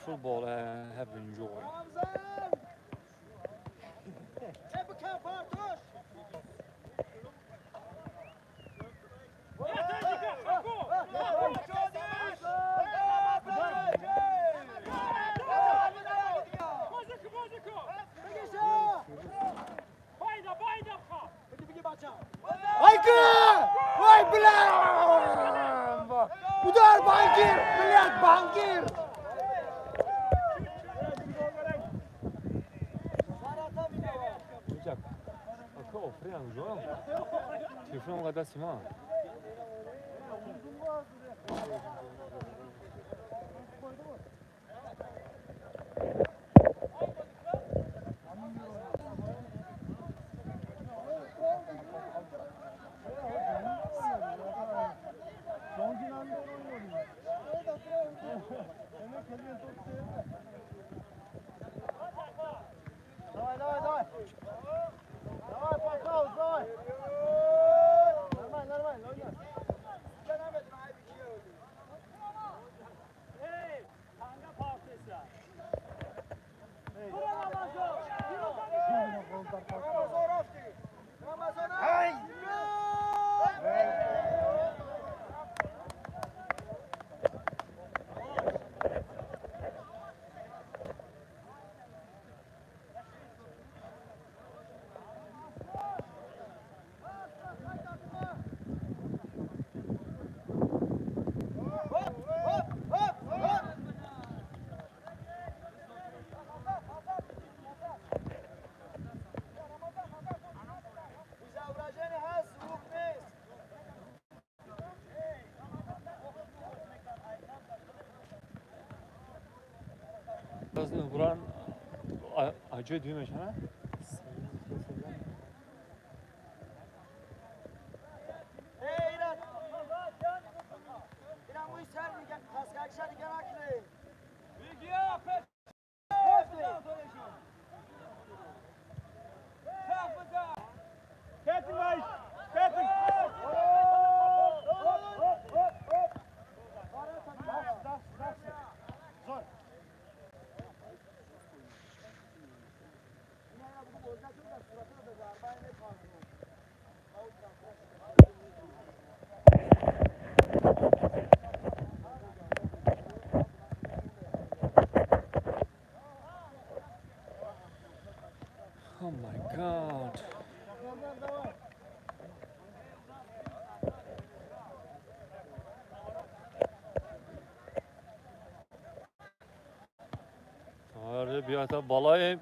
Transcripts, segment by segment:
Football I have enjoyed. Ой, бля! Удар, банкир! Блядь, банкир! Телефон дасти ман. Давай, давай, давай! Давай, пожалуйста, давай! Нормально, нормально, ойна. Buran acı düğme ha? Oh my God. آره بیا تا بالای.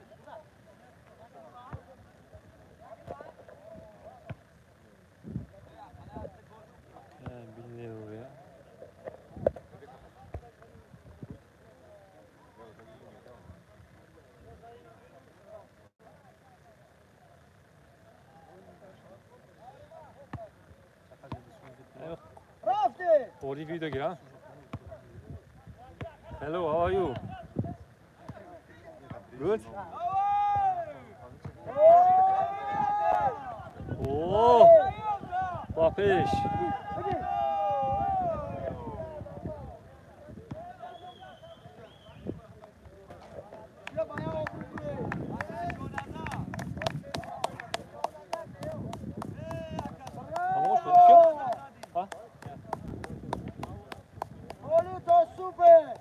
Ordi video gira. Hello, how are you? Good? Oh! Papish.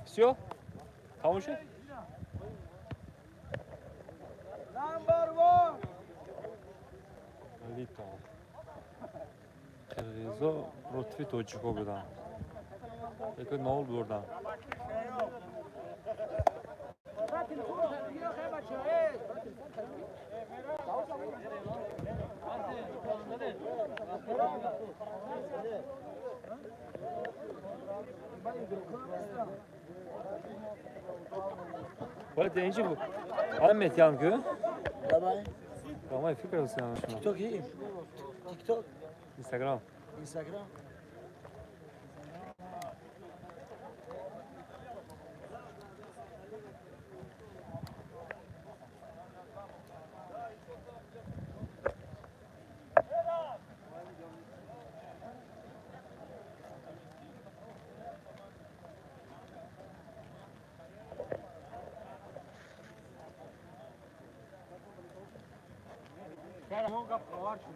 Все? Камуши? Number one. Лито. Қирғизо против тоҷико буданд. Яке нол бурданд. Вале инҷи ҳам метиҳам ку? Давай. Давай, фикр кунам. TikTok и? TikTok? Instagram. Instagram. Гап ховар шуд.